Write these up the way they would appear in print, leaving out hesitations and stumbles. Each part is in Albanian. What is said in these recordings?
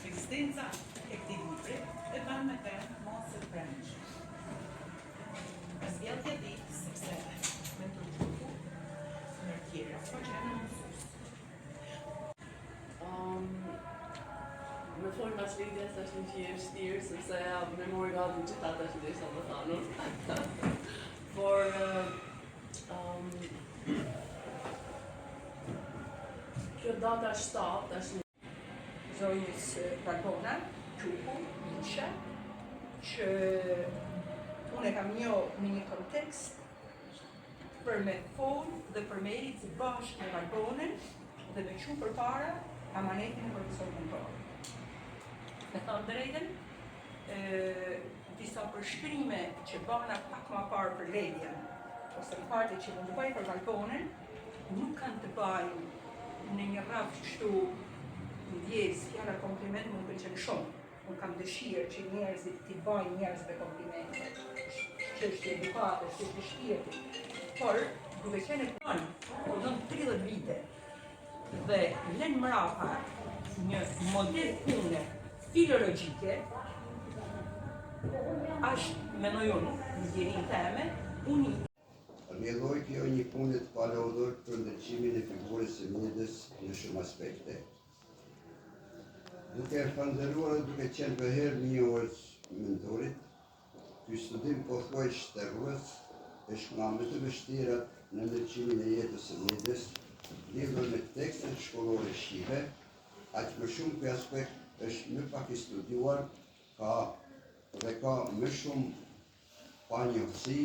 Ekzistenca e këtij libri e bën me vend mos të pranishëm. Zgjedh t'ia di sepse Mentor Quku, ndër tjera, ka qenë mësues. Um, me folë mas vetjes është një që e vështirë, sepse ja, me mori gati gjithë ata që desha me thanë. Por, um, kjo data 7 është një zonjës Valbona, Quku, Isha, që unë e kam njohë në një kontekst për me fol dhe për me ecë bashkë me Valbonën dhe me çu përpara amanetin e profesor Mentorit. Me thënë drejtën, e, disa përshkrime që bana pak ma parë për Ledian, ose në parte që mund të bëj për Valbonën, nuk kanë të bajnë në një rrafsh kështu ndjesë, fjala kompliment më pëlqen shumë. Unë kam dëshirë që njerëzit t'i bajnë njerëzve komplimente. Çështje edukate, çështje shpirti. Por, duke qenë e punon, punon 30 vite dhe lën mrapa një model pune filologjike, është, mendoj unë, në dijeninë teme, unik. Rrjedhojë kjo e një pune të palodhur për ndriçimin e figurës së Mjedës në shumë aspekte. Duke e falënderuar dhe duke qenë përherë mirënjohës Mentorit, ky studim pothuaj shterues është nga më të vështirat në ndriçimin e jetës së Mjedës lidhur me tekstet shkollore shqipe, aq më shumë ky aspekt është më pak i studiuar ka dhe ka më shumë panjohësi,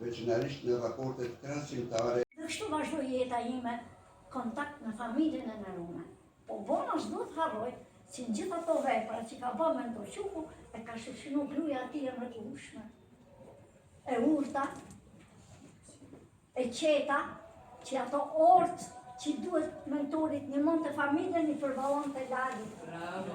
veçanërisht në raportet krahasimtare Dhe kështu vazhdoi jeta ime kontakt me familjen e nderume. Po bona s'duhet harroj që në gjithë ato vepra që ka bë Mentor Quku e ka shoqëru gruaja e tij e mrekullueshme. E urta, e qeta, që ato orët që duhet Mentorit një mund të familjen i përballonte Lali. Bravo.